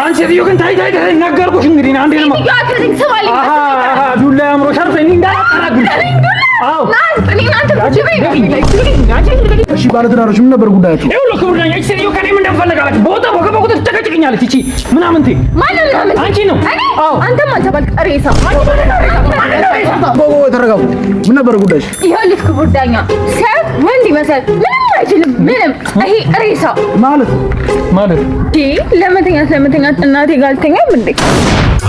አንቺ ሴትዮ ግን ታይ ታይ ታይ፣ ነገርኩሽ። እንግዲህ አንዴ ነው። አሃ አሃ፣ ዱላ ያምሮሻል። እኔ እንዳላጠራግም። አዎ። እሺ ባለትዳሮች፣ ምን ነበር ጉዳያችሁ? ይኸውልህ ክቡር ዳኛ፣ ይህች ሴትዮ ከእኔ ምን እንደምፈልግ አላውቅም። በወጣ በገባ ቁጥር ትጨቀጭቀኛለች። ይቺ ምናምንቴ። ማነው ምናምን? አንቺ ነው። እኔ? አዎ። አንተም አልተባልክ ሬሳ። ቆይ ቆይ፣ ተረጋጉ። ምን ነበር ጉዳይሽ? ይኸውልህ ክቡር ዳኛ፣ ሲያዩት ወንድ ይመስላል። ምንም አይችልም። ምንም ይሄ ሬሳ። ማለት? ማለት? እንዴ፣ ለመተኛት ለመተኛት እናቴ ጋር አልተኛም እንዴ?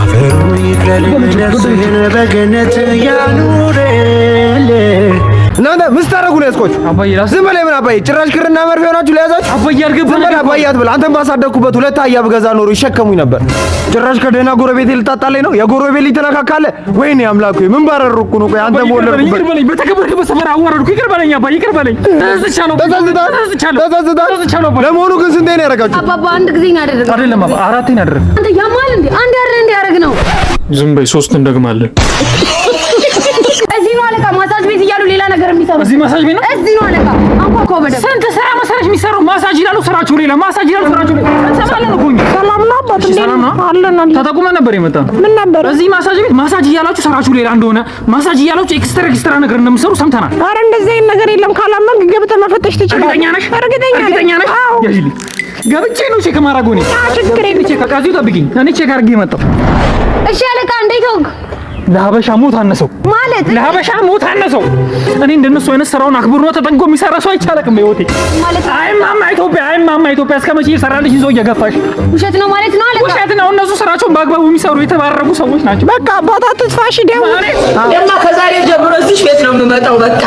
አፈሩ ይቅለል፣ ነፍስህን በገነት ያኑርልህ። እናንተ ምን ስታደርጉ ነው ያዝኳችሁ? አባዬ ራስ ዝም በላይ። ምን አባዬ? ጭራሽ ክርና መርፌ ሆናችሁ ለያዛችሁ። አባዬ አልገባንም። ዝም በል፣ አባዬ አትበል። አንተን ባሳደግኩበት ሁለት አህያ ብገዛ ኖሮ ይሸከሙኝ ነበር። ጭራሽ ከደህና ጎረቤቴ ልታጣለኝ ነው። የጎረቤት ልጅ ተነካካለህ። ወይኔ አምላክ ሆይ፣ ምን ባረርኩ ነው? ቆይ አንተ ይቅር በለኝ፣ በወለድኩበት ይቅር በለኝ። በተከበርክበት ሰፈር አዋረድኩ። ይቅር በለኝ አባዬ፣ ይቅር በለኝ። ተጸጽቻለሁ። ተጸጽተሃል? ተጸጽቻለሁ። ተጸጽተሃል? ተጸጽቻለሁ አባዬ። ለመሆኑ ግን ስንቴ ነው ያደረጋችሁ? አባባ፣ አንድ ጊዜ ነው ያደረገው። አይደለም አባ፣ አራቴ ነው ያደረግነው። አንተ ያማል እንዴ? አንድ ያረ እንዴ ያደረግ ነው። ዝም በይ፣ ሶስት እንደግማለን። እዚህ ነው አለቃ፣ ማሳጅ ቤት እያሉ ሌላ ነገር የሚሰሩ። እዚህ ማሳጅ ቤት ነው። እዚህ ነው አለቃ። አንኳኳ በደምብ። ስንት ስራ መሰለሽ የሚሰራው? ማሳጅ ይላሉ ስራቸው ሌላ፣ ማሳጅ ይላሉ ስራቸው ሌላ። እንሰማለን እኮ እኛ። ሰላም ነው አባት? እሺ፣ እንዴት ሰላም ነው? አለን አለን። ተጠቁመን ነበር የመጣነው። ምን ነበር? እዚህ ማሳጅ ቤት ማሳጅ እያላችሁ ስራችሁ ሌላ እንደሆነ፣ ማሳጅ እያላችሁ extra extra ነገር እንደምትሰሩ ሰምተናል። አረ እንደዚህ አይነት ነገር የለም። ካላመንክ ገብተህ መፈተሽ ትችላለህ። እርግጠኛ ነሽ? እርግጠኛ ነኝ። እርግጠኛ ነሽ? አዎ። ያዢልኝ። ገብቼ ነው check ማድረጉ እኔ። ችግር የለም። check እዚሁ ጠብቂኝ። እኔ check አድርጌ መጣሁ። እሺ አለቃ፣ እንዴት ሆንክ? ለሀበሻ ሞት አነሰው። ማለት? ለሀበሻ ሞት አነሰው። እኔ እንደነሱ አይነት ስራውን አክብሮ ተጠንቆ የሚሰራ ሰው አይቻለቅም በህይወቴ። ማለት? አይ ማማ ኢትዮጵያ፣ አይ ማማ ኢትዮጵያ፣ እስከ መቼ እየሰራልሽ ይዞ እየገፋሽ? ውሸት ነው ማለት ነው አለቃ? ውሸት ነው። እነሱ ስራቸውን በአግባቡ የሚሰሩ የተባረኩ ሰዎች ናቸው። በቃ አባት አትጥፋሽ። ደውል። እኔ ደማ ከዛሬ ጀምሮ እዚህ ቤት ነው የምመጣው። በቃ።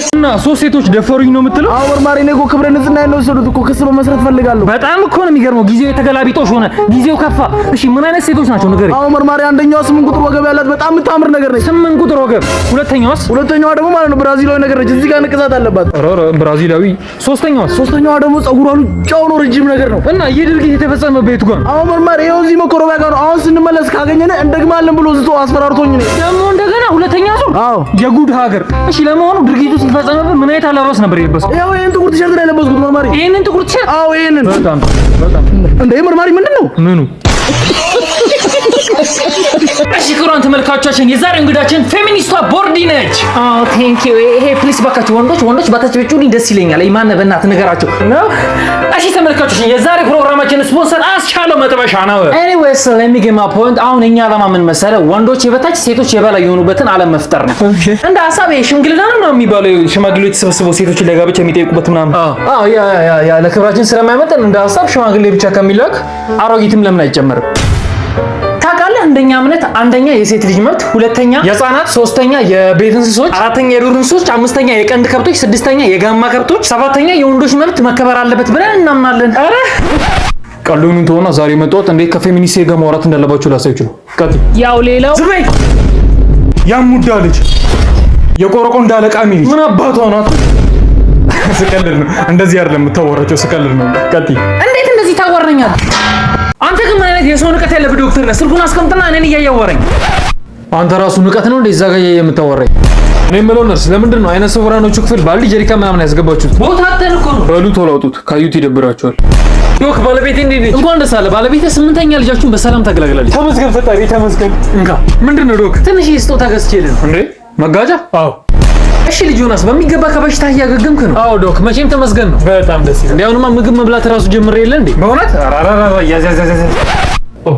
እና ሶስት ሴቶች ደፈሩኝ ነው የምትለው? አዎ መርማሪ፣ እኔ እኮ ክብረ ንጽህና ነው የወሰዱት እኮ፣ ክስ መመስረት ፈልጋለሁ። በጣም እኮ ነው የሚገርመው። ጊዜው የተገላቢጦሽ ሆነ። ጊዜው ከፋ። እሺ፣ ምን አይነት ሴቶች ናቸው ንገረኝ። አዎ መርማሪ፣ አንደኛዋ 8 ቁጥር ወገብ ያላት በጣም የምታምር ነገር ነች። 8 ቁጥር ወገብ። ሁለተኛዋስ? ሁለተኛዋ ደግሞ ማለት ነው ብራዚላዊ ነገር ነች። እዚህ ጋር ንቅሳት አለባት። ኧረ ኧረ፣ ብራዚላዊ። ሶስተኛዋስ? ሶስተኛዋ ደግሞ ጸጉሯ ሉጫው ነው፣ ረጅም ነገር ነው። እና ይህ ድርጊት የተፈጸመ ቤቱ ጋር ነው? አዎ መርማሪ፣ ይኸው እዚህ መኮረቢያ ጋር ነው። አሁን ስንመለስ ካገኘን እንደግማለን ብሎ ዝቶ አስፈራርቶኝ ነው። ደግሞ እንደገና ሁለተኛ ዙር። አዎ። የጉድ ሀገር። እሺ፣ ለመሆኑ ድርጊቱ ሲፈጸምብህ ምን አይነት አለባበስ ነበር የለበስከው? ይኸው ይሄን ጥቁር ቲሸርት ነው የለበስኩት መርማሪ። ይሄንን ጥቁር ቲሸርት? አዎ፣ ይሄንን። በጣም በጣም እንዴ መርማሪ፣ ምንድን ነው? ምኑ? እሺ ክቡራን ተመልካቾቻችን፣ የዛሬው እንግዳችን ፌሚኒስቷ ቦርዲ ነች። አዎ፣ thank you። ይሄ please ባካችሁ ወንዶች ወንዶች ባታጨበጭቡልኝ ደስ ይለኛል። ማን በእናትህ ንገራቸው ነው። እሺ ተመልካቾች፣ የዛሬ ፕሮግራማችን ስፖንሰር አስቻለው መጥበሻ ነው። Anyways, let me get my point። አሁን እኛ ዓላማ ምን መሰለ? ወንዶች የበታች ሴቶች የበላይ የሆኑበትን ዓለም መፍጠር ነው። እንደ ሀሳብ ይሄ ሽምግልና ነው የሚባለው፣ ሽማግሌዎች ተሰብስበው ሴቶችን ለጋብቻ የሚጠይቁበት ምናምን። አዎ፣ yeah yeah yeah፣ ለክብራችን ስለማይመጥን እንደ ሀሳብ ሽማግሌ ብቻ ከሚላክ አሮጊትም ለምን አይጨመርም? ታውቃለህ፣ እንደኛ እምነት አንደኛ የሴት ልጅ መብት፣ ሁለተኛ የህፃናት፣ ሶስተኛ የቤት እንስሶች፣ አራተኛ የዱር እንስሶች፣ አምስተኛ የቀንድ ከብቶች፣ ስድስተኛ የጋማ ከብቶች፣ ሰባተኛ የወንዶች መብት መከበር አለበት ብለን እናምናለን። ኧረ ቀልዱን ተሆና ዛሬ መጣሁት እንዴት ከፌሚኒስት ጋር ማውራት እንዳለባችሁ ላሳያችሁ ነው። ቀጥይ። ያው ሌላው ዝም በይ። ያሙዳ ልጅ፣ የቆረቆ እንዳለቃሚ ልጅ። ምን አባቷ ናት? ስቀልድ ነው። እንደዚህ አይደለም የምታወራቸው፣ ስቀልድ ነው። ቀጥይ። እንዴት እንደዚህ ታወራኛለህ? አንተ ግን ምን አይነት የሰው ንቀት ያለብህ ዶክተር ነህ? ስልኩን አስቀምጥና እኔን እያወራኝ። አንተ ራሱ ንቀት ነው እንዴ እዛ ጋር የምታወራኝ? እኔ የምለው ነርስ፣ ለምንድን ነው አይነ ስውራኖቹ ክፍል ባልዲ ጀሪካ ምናምን ያስገባችሁት? ቦታ አጥተን እኮ ነው። በሉ ቶሎ አውጡት፣ ካዩት ይደብራቸዋል። Doc፣ ባለቤቴ እንዴት ነች? እንኳን ደስ አለ። ባለቤቴ ስምንተኛ ልጃችሁን በሰላም ተገላግላለች። ተመስገን ፈጣሪ ተመስገን። እንካ። ምንድን ነው Doc? ትንሽ ስጦታ ገዝቼልህ ነው። እንዴ፣ መጋጃ? አዎ። እሺ ልጅ ዮናስ፣ በሚገባ ከበሽታ እያገገምክ ነው? አዎ Doc፣ መቼም ተመስገን ነው። በጣም ደስ ይላል። እንዴ፣ አሁንማ ምግብ መብላት እራሱ ጀምሬ የለ እንዴ? በእውነት? አራራራ፣ ያዝ ያዝ ያዝ ያዝ። ኦ።